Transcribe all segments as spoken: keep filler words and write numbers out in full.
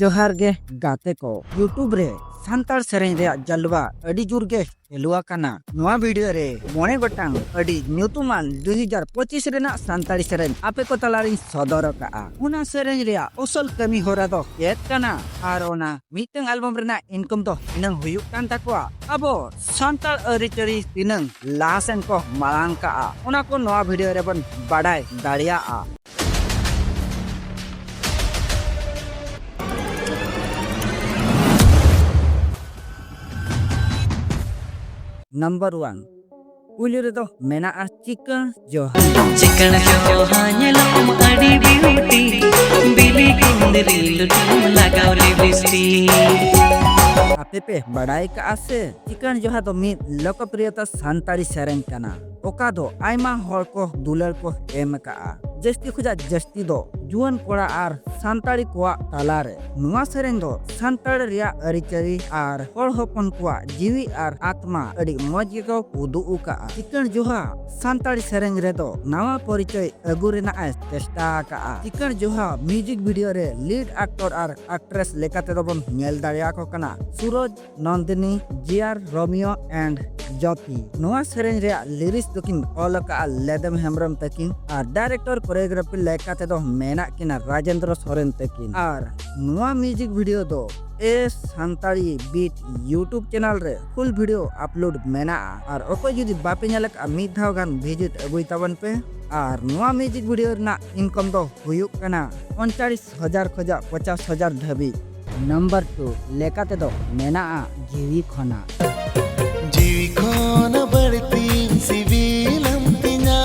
ᱡᱚᱦᱟᱨ ᱜᱮ ᱜᱟᱛᱮ ᱠᱚ, YouTube ᱨᱮ ᱥᱟᱱᱛᱟᱲ ᱥᱮᱨᱮᱧ ᱨᱮᱭᱟᱜ ᱡᱟᱞᱣᱟ ᱟᱹᱰᱤ ᱡᱳᱨ ᱜᱮ ᱪᱟᱹᱞᱩ ᱟᱠᱟᱱᱟ᱾ ᱱᱚᱣᱟ ᱵᱷᱤᱰᱤᱭᱳ ᱨᱮ ᱢᱚᱬᱮ ᱜᱚᱴᱟᱝ ᱟᱹᱰᱤ ᱧᱩᱛᱩᱢᱟᱱ ᱫᱩ ᱦᱟᱡᱟᱨ ᱯᱚᱸᱪᱤᱥ ᱨᱮᱱᱟᱜ ᱥᱟᱱᱛᱟᱲᱤ ᱥᱮᱨᱮᱧ ᱟᱯᱮ ᱠᱚ ᱛᱟᱞᱟᱨᱤᱧ ᱥᱚᱫᱚᱨ ᱟᱠᱟᱫᱼᱟ᱾ ᱚᱱᱟ ᱥᱮᱨᱮᱧ ᱨᱮᱭᱟᱜ ᱟᱥᱚᱞ ᱠᱟᱹᱢᱤ ᱦᱚᱨᱟ ᱫᱚ ᱪᱮᱫ ᱠᱟᱱᱟ ᱟᱨ ᱚᱱᱟ ᱢᱤᱫᱴᱟᱝ ᱟᱞᱵᱚᱢ ᱨᱮᱱᱟᱜ ᱤᱱᱠᱟᱢ ᱫᱚ ᱛᱤᱱᱟᱹᱝ ᱦᱩᱭᱩᱜ ᱠᱟᱱ ᱛᱟᱠᱚᱣᱟ, ᱟᱵᱚ ᱥᱟᱱᱛᱟᱲ ᱟᱹᱨᱤᱪᱟᱹᱞᱤ ᱛᱤᱱᱟᱹᱝ ᱞᱟᱦᱟ ᱥᱮᱱ ᱠᱚ ᱢᱟᱲᱟᱝ ᱠᱟᱜᱼᱟ, ᱚᱱᱟ ᱠᱚ ᱱᱚᱣᱟ ᱵᱷᱤᱰᱤᱭᱳ ᱨᱮᱵᱚᱱ ᱵᱟᱰᱟᱭ ᱫᱟᱲᱮᱭᱟᱜᱼᱟ᱾ ᱱᱟᱢᱵᱟᱨ ᱳᱣᱟᱱ, ᱯᱩᱭᱞᱩ ᱨᱮᱫᱚ ᱢᱮᱱᱟᱜᱼᱟ ᱪᱤᱠᱟᱹᱬ ᱡᱚᱦᱟ᱾ ᱪᱤᱠᱟᱹᱬ ᱡᱚᱦᱟ ᱧᱮᱞᱚᱜ ᱟᱹᱰᱤ ᱵᱤᱭᱩᱴᱤ, ᱵᱤᱞᱤ ᱠᱩᱸᱫᱽᱨᱤ ᱞᱩᱴᱩ ᱞᱟᱜᱟᱣ ᱞᱤᱯᱤᱥᱴᱤᱠ᱾ ᱟᱯᱮ ᱯᱮ ᱵᱟᱲᱟᱭ ᱠᱟᱜᱼᱟ ᱥᱮ, ᱪᱤᱠᱟᱹᱬ ᱡᱚᱦᱟ ᱫᱚ ᱢᱤᱫ ᱞᱳᱠᱚᱯᱨᱤᱭᱚᱛᱟ ᱥᱟᱱᱛᱟᱲᱤ ᱥᱮᱨᱮᱧ ᱠᱟᱱᱟ, ᱚᱠᱟ ᱫᱚ ᱟᱭᱢᱟ ᱦᱚᱲ ᱠᱚ ᱫᱩᱞᱟᱹᱲ ᱠᱚ ᱮᱢ ᱟᱠᱟᱜᱼᱟ, ᱡᱟᱹᱥᱛᱤ ᱠᱷᱚᱱᱟᱜ ᱡᱟᱹᱥᱛᱤ ᱫᱚ ᱡᱩᱣᱟᱹᱱ ᱠᱚᱲᱟ ᱟᱨ ᱥᱟᱱᱛᱟᱲᱤ ᱠᱚᱣᱟᱜ ᱛᱟᱞᱟᱨᱮ᱾ ᱱᱚᱣᱟ ᱥᱮᱨᱮᱧ ᱫᱚ ᱥᱟᱱᱛᱟᱲ ᱨᱮᱭᱟᱜ ᱟᱹᱨᱤᱪᱟᱹᱞᱤ ᱟᱨ ᱦᱚᱲ ᱦᱚᱯᱚᱱ ᱠᱚᱣᱟᱜ ᱡᱤᱣᱤ ᱟᱨ ᱟᱛᱢᱟ ᱟᱹᱰᱤ ᱢᱚᱡᱽ ᱜᱮᱠᱚ ᱩᱫᱩᱜ ᱟᱠᱟᱜᱼᱟ᱾ ᱪᱤᱠᱟᱹᱬ ᱡᱚᱦᱟ ᱥᱟᱱᱛᱟᱲᱤ ᱥᱮᱨᱮᱧ ᱨᱮᱫᱚ ᱱᱟᱣᱟ ᱯᱚᱨᱤᱪᱚᱭ ᱟᱹᱜᱩ ᱨᱮᱱᱟᱜ ᱮ ᱪᱮᱥᱴᱟ ᱟᱠᱟᱜᱼᱟ᱾ ᱪᱤᱠᱟᱹᱬ ᱡᱚᱦᱟ ᱢᱤᱭᱩᱡᱤᱠ ᱵᱷᱤᱰᱤᱭᱳ ᱨᱮ ᱞᱤᱰ ᱟᱠᱴᱚᱨ ᱟᱨ ᱟᱠᱴᱨᱮᱥ ᱞᱮᱠᱟ ᱛᱮᱫᱚ ᱵᱚᱱ ᱧᱮᱞ ᱫᱟᱲᱮᱭᱟᱠᱚ ᱠᱟᱱᱟ ᱥᱩᱨᱚᱡᱽ, ᱱᱚᱱᱫᱤᱱᱤ, ᱡᱤ ᱟᱨ ᱨᱳᱢᱤᱭᱳ and ᱡᱚᱛᱤ᱾ ᱱᱚᱣᱟ ᱥᱮᱨᱮᱧ ᱨᱮᱭᱟᱜ ᱞᱤᱨᱤᱠᱥ ᱫᱚᱠᱤᱱ ᱚᱞ ᱟᱠᱟᱫᱼᱟ ᱞᱮᱫᱮᱢ ᱦᱮᱢᱵᱨᱚᱢ ᱛᱟᱹᱠᱤᱱ ᱟᱨ ᱰᱟᱭᱨᱮᱠᱴᱚᱨ ᱠᱳᱨᱤᱭᱳᱜᱨᱟᱯᱷᱤ ᱞᱮᱠᱟ ᱛᱮᱫᱚ ᱢᱮᱱᱟᱜ ᱠᱤᱱᱟ ᱨᱟᱡᱮᱱᱫᱨᱚ ᱥᱚᱨᱮᱱ ᱛᱟᱹᱠᱤᱱ᱾ ᱟᱨ ᱱᱚᱣᱟ ᱢᱤᱭᱩᱡᱤᱠ ᱵᱷᱤᱰᱤᱭᱳ ᱫᱚ ᱮ ᱥᱟᱱᱛᱟᱲᱤ ᱵᱤᱴ YouTube ᱪᱮᱱᱮᱞ ᱨᱮ ᱯᱷᱩᱞ ᱵᱷᱤᱰᱤᱭᱳ ᱟᱯᱞᱳᱰ ᱢᱮᱱᱟᱜᱼᱟ᱾ ᱟᱨ ᱚᱠᱚᱭ ᱡᱩᱫᱤ ᱵᱟᱯᱮ ᱧᱮᱞ ᱟᱠᱟᱫᱼᱟ, ᱢᱤᱫ ᱫᱷᱟᱣ ᱜᱟᱱ ᱵᱷᱤᱡᱤᱴ ᱟᱹᱜᱩᱭ ᱛᱟᱵᱚᱱ ᱯᱮ᱾ ᱟᱨ ᱱᱚᱣᱟ ᱢᱤᱭᱩᱡᱤᱠ ᱵᱷᱤᱰᱤᱭᱳ ᱨᱮᱱᱟᱜ ᱤᱱᱠᱟᱢ ᱫᱚ ᱦᱩᱭᱩᱜ ᱠᱟᱱᱟ ᱯᱚᱧᱪᱟᱥ ᱦᱟᱡᱟᱨ ᱠᱷᱚᱱᱟᱜ ᱯᱚᱧᱪᱟᱥ ᱦᱟᱡᱟᱨ ᱫᱷᱟᱹᱵᱤᱡ᱾ ᱱᱟᱢᱵᱟᱨ ᱴᱩ ᱞᱮᱠᱟ ᱛᱮᱫᱚ ᱢᱮᱱᱟᱜᱼᱟ ᱡᱤᱣᱤ ᱠᱷᱚᱱᱟᱜ᱾ ᱡᱤᱣᱤ ᱠᱷᱚᱱ ᱵᱟᱹᱲᱛᱤᱢ ᱥᱤᱵᱤᱞᱟᱢ ᱛᱤᱧᱟ,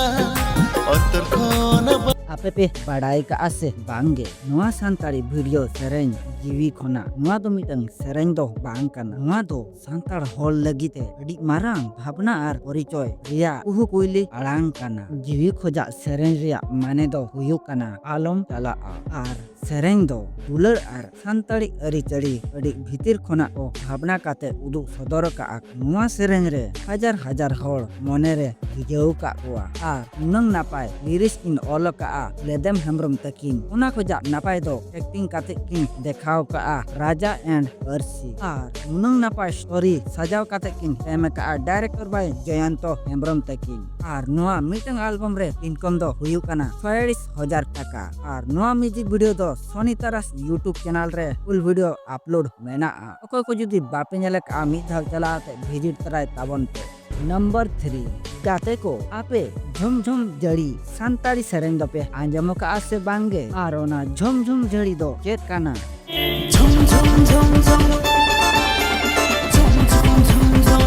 ᱚᱱᱛᱚᱨ ᱠᱷᱚᱱ ᱵᱟ- ᱟᱯᱮ ᱯᱮ ᱵᱟᱲᱟᱭ ᱠᱟᱜᱼᱟ ᱥᱮ ᱵᱟᱝᱜᱮ, ᱱᱚᱣᱟ ᱥᱟᱱᱛᱟᱲᱤ ᱵᱷᱤᱰᱤᱭᱳ ᱥᱮᱨᱮᱧ ᱡᱤᱣᱤ ᱠᱷᱚᱱᱟᱜ, ᱱᱚᱣᱟ ᱫᱚ ᱢᱤᱫᱴᱟᱝ ᱥᱮᱨᱮᱧ ᱫᱚ ᱵᱟᱝ ᱠᱟᱱᱟ᱾ ᱱᱚᱣᱟ ᱫᱚ ᱥᱟᱱᱛᱟᱲ ᱦᱚᱲ ᱞᱟᱹᱜᱤᱫ ᱛᱮ ᱟᱹᱰᱤ ᱢᱟᱨᱟᱝ ᱵᱷᱟᱵᱽᱱᱟ ᱟᱨ ᱯᱚᱨᱤᱪᱚᱭ ᱨᱮᱭᱟᱜ ᱠᱩᱦᱩ ᱠᱩᱭᱞᱤ ᱟᱲᱟᱝ ᱠᱟᱱᱟ᱾ ᱡᱤᱣᱤ ᱠᱷᱚᱱᱟᱜ ᱥᱮᱨᱮᱧ ᱨᱮᱭᱟᱜ ᱢᱟᱱᱮ ᱫᱚ ᱦᱩᱭᱩᱜ ᱠᱟᱱᱟ ᱟᱞᱚᱢ ᱪᱟᱞᱟᱜᱼᱟ᱾ ᱟᱨ ᱥᱮᱨᱮᱧ ᱫᱚ ᱫᱩᱞᱟᱹᱲ ᱟᱨ ᱥᱟᱱᱛᱟᱲᱤ ᱟᱹᱨᱤᱪᱟᱹᱞᱤ ᱟᱹᱰᱤ ᱵᱷᱤᱛᱤᱨ ᱠᱷᱚᱱᱟᱜ ᱠᱚ ᱵᱷᱟᱵᱽᱱᱟ ᱠᱟᱛᱮ ᱩᱫᱩᱜ ᱥᱚᱫᱚᱨ ᱟᱠᱟᱫᱼᱟ᱾ ᱱᱚᱣᱟ ᱥᱮᱨᱮᱧ ᱨᱮ ᱦᱟᱡᱟᱨ ᱦᱟᱡᱟᱨ ᱦᱚᱲ ᱢᱚᱱᱮ ᱨᱮ ᱵᱷᱤᱡᱟᱹᱣ ᱟᱠᱟᱫ ᱠᱚᱣᱟ ᱟᱨ ᱱᱩᱱᱟᱹᱝ ᱱᱟᱯᱟᱭ ᱞᱤᱨᱤᱠᱥ ᱠᱤᱱ ᱚᱞ ᱟᱠᱟᱫᱼᱟ ᱞᱮᱫᱮᱢ ᱦᱮᱢᱵᱨᱚᱢ ᱛᱟᱹᱠᱤᱱ᱾ ᱚᱱᱟ ᱠᱷᱚᱡᱟᱜ ᱱᱟᱯᱟᱭ ᱫᱚ ᱮᱠᱴᱤᱝ ᱠᱟᱛᱮ ᱠᱤᱱ ᱫᱮᱠᱷᱟᱣ ᱟᱠᱟᱫᱼᱟ ᱨᱟᱡᱟ ᱮᱱᱰ ᱟᱹᱨᱥᱤ᱾ ᱟᱨ ᱱᱩᱱᱟᱹᱝ ᱱᱟᱯᱟᱭ ᱥᱴᱳᱨᱤ ᱥᱟᱡᱟᱣ ᱠᱟᱛᱮ ᱠᱤᱱ ᱮᱢ ᱟᱠᱟᱫᱼᱟ ᱰᱟᱭᱨᱮᱠᱴᱚᱨ ᱵᱟᱭ ᱡᱚᱭᱚᱱᱛᱚ ᱦᱮᱢᱵᱨᱚᱢ ᱛᱟᱹᱠᱤᱱ᱾ ᱟᱨ ᱱᱚᱣᱟ ᱢᱤᱫᱴᱟᱝ ᱟᱞᱵᱚᱢ ᱨᱮ ᱤᱱᱠᱟᱢ ᱫᱚ ᱦᱩᱭᱩᱜ ᱠᱟᱱᱟ ᱪᱷᱚᱭᱟᱞᱤᱥ ᱦᱟᱡᱟᱨ ᱴᱟᱠᱟ᱾ ᱟᱨ ᱱᱚᱣᱟ ᱢᱤᱣᱡᱤᱠ ᱵᱷᱤᱰᱤᱭᱳ ᱫᱚ ᱥᱚᱱᱤ ᱛᱟᱨᱟᱥ YouTube ᱪᱮᱱᱮᱞ ᱨᱮ ᱯᱷᱩᱞ ᱵᱷᱤᱰᱤᱭᱳ ᱟᱯᱞᱳᱰ ᱢᱮᱱᱟᱜᱼᱟ᱾ ᱚᱠᱚᱭ ᱠᱚ ᱡᱩᱫᱤ ᱵᱟᱯᱮ ᱧᱮᱞ ᱟᱠᱟᱫᱼᱟ, ᱢᱤᱫ ᱫᱷᱟᱣ ᱪᱟᱞᱟᱣ ᱠᱟᱛᱮ ᱵᱷᱤᱡᱤᱴ ᱛᱟᱨᱟᱭ ᱛᱟᱵᱚᱱ ᱯᱮ᱾ ᱱᱟᱢᱵᱟᱨ ᱛᱷᱨᱤ, ᱜᱟᱛᱮ ᱠᱚ, ᱟᱯᱮ ᱡᱷᱚᱢ ᱡᱷᱚᱢ ᱡᱟᱹᱲᱤ ᱥᱟᱱᱛᱟᱲᱤ ᱥᱮᱨᱮᱧ ᱫᱚᱯᱮ ᱟᱸᱡᱚᱢ ᱟᱠᱟᱫᱼᱟ ᱥᱮ ᱵᱟᱝᱜᱮ? ᱟᱨ ᱚᱱᱟ ᱡᱷᱚᱢ ᱡᱷᱚᱢ ᱡᱟᱹᱲᱤ ᱫᱚ ᱪᱮᱫ ᱠᱟᱱᱟ? ᱡᱷᱚᱢ ᱡᱷᱚᱢ ᱡᱷᱚᱢ ᱡᱷᱚᱢ, ᱡᱷᱚᱢ ᱡᱷᱚᱢ ᱡᱷᱚᱢ ᱡᱷᱚᱢ,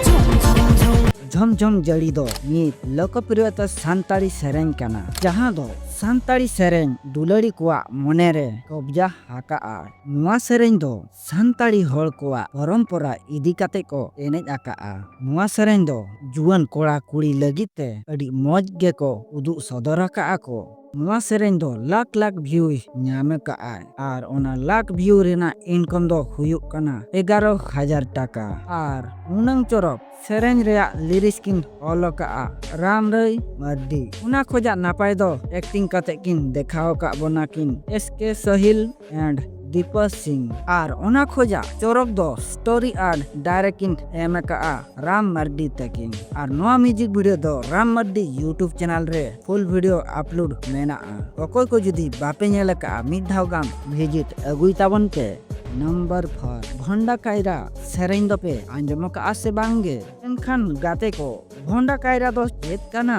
ᱡᱷᱚᱢ ᱡᱷᱚᱢ ᱡᱷᱚᱢ᱾ ᱡᱷᱚᱢ ᱡᱷᱚᱢ ᱡᱟᱹᱲᱤ ᱫᱚ ᱢᱤᱫ ᱞᱳᱠᱚᱯᱨᱤᱭᱚᱛᱟ ᱥᱟᱱᱛᱟᱲᱤ ᱥᱮᱨᱮᱧ ᱠᱟᱱᱟ, ᱡᱟᱦᱟᱸ ᱫᱚ ᱥᱟᱱᱛᱟᱲᱤ ᱥᱮᱨᱮᱧ ᱫᱩᱞᱟᱹᱲᱤ ᱠᱚᱣᱟᱜ ᱢᱚᱱᱮᱨᱮ ᱠᱚᱵᱡᱟ ᱟᱠᱟᱫᱼᱟ᱾ ᱱᱚᱣᱟ ᱥᱮᱨᱮᱧ ᱫᱚ ᱥᱟᱱᱛᱟᱲᱤ ᱦᱚᱲ ᱠᱚᱣᱟᱜ ᱯᱚᱨᱚᱢᱯᱚᱨᱟ ᱤᱫᱤ ᱠᱟᱛᱮ ᱠᱚ ᱮᱱᱮᱡ ᱟᱠᱟᱫᱼᱟ᱾ ᱱᱚᱣᱟ ᱥᱮᱨᱮᱧ ᱫᱚ ᱡᱩᱣᱟᱹᱱ ᱠᱚᱲᱟ ᱠᱩᱲᱤ ᱞᱟᱹᱜᱤᱫ ᱛᱮ ᱟᱹᱰᱤ ᱢᱚᱡᱽ ᱜᱮᱠᱚ ᱩᱫᱩᱜ ᱥᱚᱫᱚᱨ ᱟᱠᱟᱫᱼᱟ ᱠᱚ᱾ ᱱᱚᱣᱟ ᱥᱮᱨᱮᱧ ᱫᱚ ᱞᱟᱠᱷ ᱞᱟᱠᱷ ᱵᱷᱤᱭᱩᱭ ᱧᱟᱢ ᱟᱠᱟᱫᱼᱟᱭ ᱟᱨ ᱚᱱᱟ ᱞᱟᱠᱷ ᱵᱷᱤᱭᱩ ᱨᱮᱱᱟᱜ ᱤᱱᱠᱟᱢ ᱫᱚ ᱦᱩᱭᱩᱜ ᱠᱟᱱᱟ ᱮᱜᱟᱨᱚ ᱦᱟᱡᱟᱨ ᱴᱟᱠᱟ᱾ ᱟᱨ ᱱᱩᱱᱟᱹᱝ ᱪᱚᱨᱚᱠ ᱥᱮᱨᱮᱧ ᱨᱮᱭᱟᱜ ᱞᱤᱨᱤᱠᱥ ᱠᱤᱱ ᱚᱞ ᱟᱠᱟᱫᱼᱟ ᱨᱟᱢᱨᱟᱹᱭ ᱢᱟᱨᱰᱤ᱾ ᱚᱱᱟ ᱠᱷᱚᱡᱟᱜ ᱱᱟᱯᱟᱭ ᱫᱚ ᱮᱠᱴᱤᱝ ᱠᱟᱛᱮ ᱠᱤᱱ ᱫᱮᱠᱷᱟᱣ ᱟᱠᱟᱫ ᱵᱚᱱᱟ ᱠᱤᱱ S K Sahil and Dipa ᱥᱤᱝ᱾ ᱟᱨ ᱚᱱᱟ ᱠᱷᱚᱡᱟᱜ ᱪᱚᱨᱚᱠ ᱫᱚ ᱥᱴᱳᱨᱤ ᱟᱨ ᱰᱟᱭᱨᱮᱠᱴ ᱠᱤᱱ ᱮᱢ ᱟᱠᱟᱫᱼᱟ ᱨᱟᱢ ᱢᱟᱨᱰᱤ ᱛᱟᱹᱠᱤᱱ᱾ ᱟᱨ ᱱᱚᱣᱟ ᱢᱤᱣᱡᱤᱠ ᱵᱷᱤᱰᱤᱭᱳ ᱫᱚ ᱨᱟᱢ ᱢᱟᱨᱰᱤ YouTube ᱪᱮᱱᱮᱞ ᱨᱮ ᱯᱷᱩᱞ ᱵᱷᱤᱰᱤᱭᱳ ᱟᱯᱞᱳᱰ ᱢᱮᱱᱟᱜᱼᱟ᱾ ᱚᱠᱚᱭ ᱠᱚ ᱡᱩᱫᱤ ᱵᱟᱯᱮ ᱧᱮᱞ ᱟᱠᱟᱫᱼᱟ, ᱢᱤᱫ ᱫᱷᱟᱣ ᱜᱟᱱ ᱵᱷᱤᱡᱤᱴ ᱟᱹᱜᱩᱭ ᱛᱟᱵᱚᱱ ᱯᱮ᱾ ᱱᱟᱢᱵᱟᱨ ᱯᱷᱳᱨ, ᱵᱷᱚᱱᱰᱟ ᱠᱟᱭᱨᱟ ᱥᱮᱨᱮᱧ ᱫᱚᱯᱮ ᱟᱸᱡᱚᱢ ᱟᱠᱟᱫᱼᱟ ᱥᱮ ᱵᱟᱝ ᱜᱮ? ᱮᱱᱠᱷᱟᱱ ᱜᱟᱛᱮ ᱠᱚ, ᱵᱷᱚᱱᱰᱟ ᱠᱟᱭᱨᱟ ᱫᱚ ᱪᱮᱫ ᱠᱟᱱᱟ?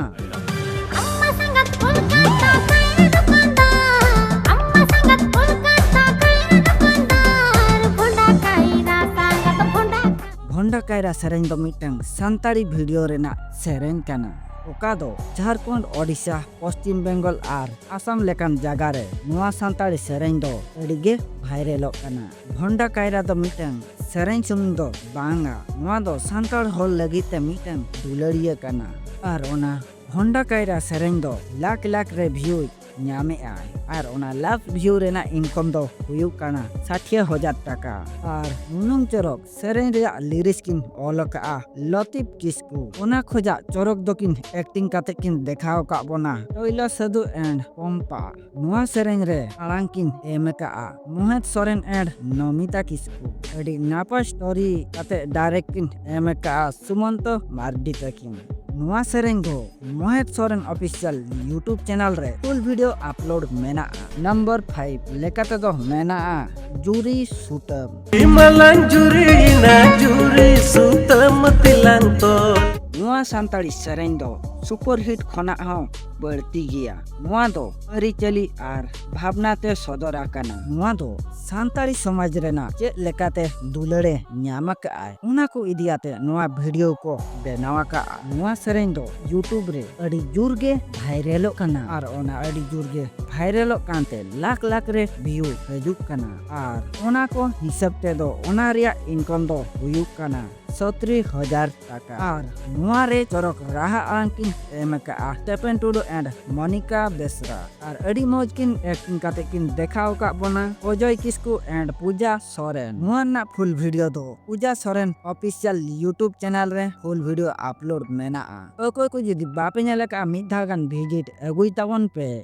ᱟᱢᱢᱟ ᱥᱟᱸᱜᱟᱛ ᱠᱳᱞᱠᱟᱛᱟ ᱠᱟᱭᱨᱟ ᱫᱚᱠᱟᱱᱫᱟᱨ, ᱟᱢᱢᱟ ᱥᱟᱸᱜᱟᱛ ᱠᱳᱞᱠᱟᱛᱟ ᱠᱟᱭᱨᱟ ᱫᱚᱠᱟᱱᱫᱟᱨ, ᱵᱷᱚᱱᱰᱟ ᱠᱟᱭᱨᱟ ᱥᱟᱸᱜᱟᱛ ᱵᱷᱚᱱᱰᱟ᱾ ᱵᱷᱚᱱᱰᱟ ᱠᱟᱭᱨᱟ ᱥᱮᱨᱮᱧ ᱫᱚ ᱢᱤᱫᱴᱟᱝ ᱥᱟᱱᱛᱟᱲᱤ ᱵᱷᱤᱰᱤᱭᱳ ᱨᱮᱱᱟᱜ ᱥᱮᱨᱮᱧ ᱠᱟᱱᱟ, ᱚᱠᱟ ᱫᱚ ᱡᱷᱟᱲᱠᱷᱚᱸᱰ, ᱳᱰᱤᱥᱟ, ᱯᱚᱥᱪᱤᱢ ᱵᱮᱝᱜᱚᱞ ᱟᱨ ᱟᱥᱟᱢ ᱞᱮᱠᱟᱱ ᱡᱟᱭᱜᱟ ᱨᱮ ᱱᱚᱣᱟ ᱥᱟᱱᱛᱟᱲᱤ ᱥᱮᱨᱮᱧ ᱫᱚ ᱟᱹᱰᱤ ᱜᱮ ᱵᱷᱟᱭᱨᱟᱞᱚᱜ ᱠᱟᱱᱟ᱾ ᱵᱷᱚᱱᱰᱟ ᱠᱟᱭᱨᱟ ᱫᱚ ᱢᱤᱫᱴᱟᱝ ᱥᱮᱨᱮᱧ ᱥᱩᱢᱩᱝ ᱫᱚ ᱵᱟᱝᱟ, ᱱᱚᱣᱟ ᱫᱚ ᱥᱟᱱᱛᱟᱲ ᱦᱚᱲ ᱞᱟᱹᱜᱤᱫ ᱛᱮ ᱢᱤᱫᱴᱟᱝ ᱫᱩᱞᱟᱹᱲᱤᱭᱟᱹ ᱠᱟᱱᱟ᱾ ᱟᱨ ᱚᱱᱟ ᱵᱷᱚᱱᱰᱟ ᱠᱟᱭᱨᱟ ᱥᱮᱨᱮᱧ ᱫᱚ ᱞᱟᱠᱷ ᱞᱟᱠᱷ ᱨᱮ ᱵᱷᱤᱭᱩᱭ ᱧᱟᱢᱮᱜᱼᱟᱭ᱾ ᱟᱨ ᱚᱱᱟ ᱞᱟᱵᱷ ᱵᱷᱤᱭᱩ ᱨᱮᱱᱟᱜ ᱤᱱᱠᱚᱢ ᱫᱚ ᱦᱩᱭᱩᱜ ᱠᱟᱱᱟ ᱥᱟᱴᱷᱤᱭᱟᱹ ᱦᱟᱡᱟᱨ ᱴᱟᱠᱟ᱾ ᱟᱨ ᱱᱩᱱᱟᱹᱝ ᱪᱚᱨᱚᱠ ᱥᱮᱨᱮᱧ ᱨᱮᱭᱟᱜ ᱞᱤᱨᱤᱠᱥ ᱠᱤᱱ ᱚᱞ ᱟᱠᱟᱫᱼᱟ ᱞᱚᱛᱤᱯ ᱠᱤᱥᱠᱩ᱾ ᱚᱱᱟ ᱠᱷᱚᱡᱟᱜ ᱪᱚᱨᱚᱠ ᱫᱚᱠᱤᱱ ᱮᱠᱴᱤᱝ ᱠᱟᱛᱮ ᱠᱤᱱ ᱫᱮᱠᱷᱟᱣ ᱟᱠᱟᱫ ᱵᱚᱱᱟ ᱴᱚᱭᱞᱟ ᱥᱟᱹᱫᱷᱩ and ᱯᱚᱢᱯᱟ᱾ ᱱᱚᱣᱟ ᱥᱮᱨᱮᱧ ᱨᱮ ᱟᱲᱟᱝ ᱠᱤᱱ ᱮᱢ ᱟᱠᱟᱫᱼᱟ ᱢᱳᱦᱮᱛ ᱥᱚᱨᱮᱱ and ᱱᱚᱢᱤᱛᱟ ᱠᱤᱥᱠᱩ᱾ ᱟᱹᱰᱤ ᱱᱟᱯᱟᱭ ᱥᱴᱳᱨᱤ ᱠᱟᱛᱮ ᱰᱟᱭᱨᱮᱠᱴ ᱠᱤᱱ ᱮᱢ ᱟᱠᱟᱫᱼᱟ ᱥᱩᱢᱚᱱᱛᱚ ᱢᱟᱨᱰᱤ ᱛᱟᱹᱠᱤᱱ᱾ ᱱᱚᱣᱟ ᱥᱮᱨᱮᱧ ᱫᱚ ᱢᱳᱦᱮᱛ ᱥᱚᱨᱮᱱ ᱚᱯᱷᱤᱥᱤᱭᱟᱞ YouTube ᱪᱮᱱᱮᱞ ᱨᱮ ᱯᱷᱩᱞ ᱵᱷᱤᱰᱤᱭᱳ ᱟᱯᱞᱳᱰ ᱢᱮᱱᱟᱜᱼᱟ᱾ ᱱᱟᱢᱵᱟᱨ ᱯᱷᱟᱭᱤᱵᱷ ᱞᱮᱠᱟ ᱛᱮᱫᱚ ᱢᱮᱱᱟᱜᱼᱟ ᱡᱩᱨᱤ ᱥᱩᱛᱟᱹᱢ᱾ ᱤᱢᱟᱞᱟᱝ ᱡᱩᱨᱤᱭᱮᱱᱟ ᱡᱩᱨᱤ ᱥᱩᱛᱟᱹᱢ ᱛᱤᱞᱟᱝ ᱛᱚᱞ᱾ ᱱᱚᱣᱟ ᱥᱟᱱᱛᱟᱲᱤ ᱥᱮᱨᱮᱧ ᱫᱚ ᱥᱩᱯᱟᱨ ᱦᱤᱴ ᱠᱷᱚᱱᱟᱜ ᱦᱚᱸ ᱵᱟᱹᱲᱛᱤ ᱜᱮᱭᱟ᱾ ᱱᱚᱣᱟ ᱫᱚ ᱟᱹᱨᱤᱪᱟᱹᱞᱤ ᱟᱨ ᱵᱷᱟᱵᱽᱱᱟ ᱛᱮ ᱥᱚᱫᱚᱨ ᱟᱠᱟᱱᱟ᱾ ᱱᱚᱣᱟ ᱫᱚ ᱥᱟᱱᱛᱟᱲᱤ ᱥᱚᱢᱟᱡᱽ ᱨᱮᱱᱟᱜ ᱪᱮᱫ ᱞᱮᱠᱟᱛᱮ ᱫᱩᱞᱟᱹᱲᱮ ᱧᱟᱢ ᱟᱠᱟᱫᱼᱟᱭ, ᱚᱱᱟ ᱠᱚ ᱤᱫᱤᱭᱟᱛᱮ ᱱᱚᱣᱟ ᱵᱷᱤᱰᱤᱭᱳ ᱠᱚ ᱵᱮᱱᱟᱣ ᱟᱠᱟᱫᱼᱟ᱾ ᱱᱚᱣᱟ ᱥᱮᱨᱮᱧ ᱫᱚ YouTube ᱨᱮ ᱟᱹᱰᱤ ᱡᱳᱨ ᱜᱮ ᱵᱷᱟᱭᱨᱟᱞᱚᱜ ᱠᱟᱱᱟ ᱟᱨ ᱚᱱᱟ ᱟᱹᱰᱤ ᱡᱳᱨ ᱜᱮ ᱵᱷᱟᱭᱨᱟᱞᱚᱜ ᱠᱟᱱᱛᱮ ᱞᱟᱠᱷ ᱞᱟᱠᱷ ᱨᱮ ᱵᱷᱤᱭᱩ ᱦᱤᱡᱩᱜ ᱠᱟᱱᱟ᱾ ᱟᱨ ᱚᱱᱟ ᱠᱚ ᱦᱤᱥᱟᱹᱵ ᱛᱮᱫᱚ ᱚᱱᱟ ᱨᱮᱭᱟᱜ ᱤᱱᱠᱚᱢ ᱫᱚ ᱦᱩᱭᱩᱜ ᱠᱟᱱᱟ ᱥᱚᱛᱨᱤ ᱦᱟᱡᱟᱨ ᱴᱟᱠᱟ᱾ ᱟᱨ ᱱᱚᱣᱟ ᱨᱮ ᱪᱚᱨᱚᱠ ᱨᱟᱦᱟ ᱟᱲᱟᱝ ᱠᱤᱱ ᱮᱢ ᱟᱠᱟᱫᱼᱟ ᱥᱴᱮᱯᱮᱱ ᱴᱩᱰᱩ and ᱢᱚᱱᱤᱠᱟ ᱵᱮᱥᱨᱟ᱾ ᱟᱨ ᱟᱹᱰᱤ ᱢᱚᱡᱽ ᱠᱤᱱ ᱮᱠᱴᱤᱝ ᱠᱟᱛᱮ ᱠᱤᱱ ᱫᱮᱠᱷᱟᱣ ᱟᱠᱟᱫ ᱵᱚᱱᱟ ᱚᱡᱚᱭ ᱠᱤᱥᱠᱩ and ᱯᱩᱡᱟ ᱥᱚᱨᱮᱱ᱾ ᱱᱚᱣᱟ ᱨᱮᱱᱟᱜ ᱯᱷᱩᱞ ᱵᱷᱤᱰᱤᱭᱳ ᱫᱚ ᱯᱩᱡᱟ ᱥᱚᱨᱮᱱ ᱚᱯᱷᱤᱥᱤᱭᱟᱞ YouTube ᱪᱮᱱᱮᱞ ᱨᱮ ᱯᱷᱩᱞ ᱵᱷᱤᱰᱤᱭᱳ ᱟᱯᱞᱳᱰ ᱢᱮᱱᱟᱜᱼᱟ᱾ ᱚᱠᱚᱭ ᱠᱚ ᱡᱩᱫᱤ ᱵᱟᱯᱮ ᱧᱮᱞ ᱟᱠᱟᱫᱼᱟ, ᱢᱤᱫ ᱫᱷᱟᱣ ᱜᱟᱱ ᱵᱷᱤᱡᱤᱴ ᱟᱹᱜᱩᱭ ᱛᱟᱵᱚᱱ ᱯᱮ᱾